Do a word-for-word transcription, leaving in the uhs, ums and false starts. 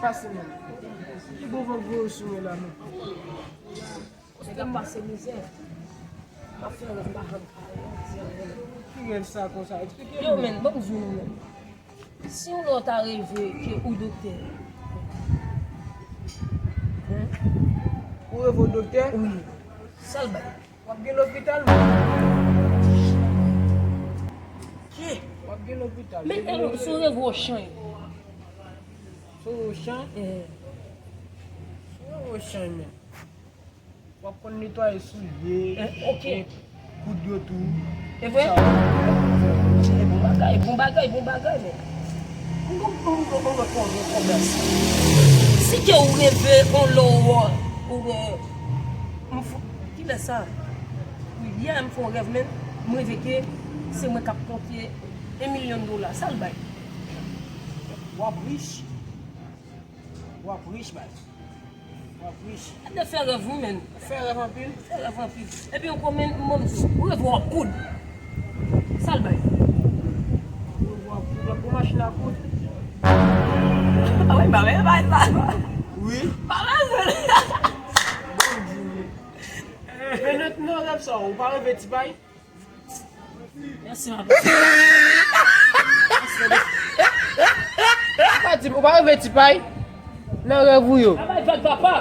Pase menm. Ki bon van k voye sou mwen la menm? Nèg ap pase mizè. M ap fè rèv, m pa janm ka reyalize anyen. Ki rèv sa konsa? Eksplike m. Yo, menm, ban m di w, menm. Si yon lè w ta reve ke ou doktè. Hein? Ou reve w doktè? Wi. Sa l bay? W ap gen lopital, menm. Ki? W ap gen lopital. Men, eh, si w reve w chan. Si w reve w chan? Eh. Si w reve w chan, menm. W ap konn netwaye soulye, eh, ok, koud yo tou. E vre? Sa w ap fè. E bon bagay, bon bagay, bon bagay, men. Mwen, mwen, mwen, mwen, mwen, mwen, mwen, mwen. Si ke ou reve, on lè ou, ou, eh, m fou, kilè sa? Wi, yè m fè yon rèv, men, m reve ke se mwen k ap konte yon milyon dola. Sa l bay? W ap rich. W ap rich, baz. W ap rich. Gade fè rèv, wi, menm. Fè rèv anpil. Fè rèv anpil. Epi ankò, menm, m di w, ou reve w ap koud. Sa l bay? Ou reve w ap koud, w ap pran machin a koud. A wi, m pa wè bay sa. Wi. Pa bezwen. Bon Dye. Men nan, nan rèv sa, ou pa reve ti pay? Mèsi, papa. Pa di m, ou pa reve ti pay nan rèv ou yo. Pa bay vag, papa.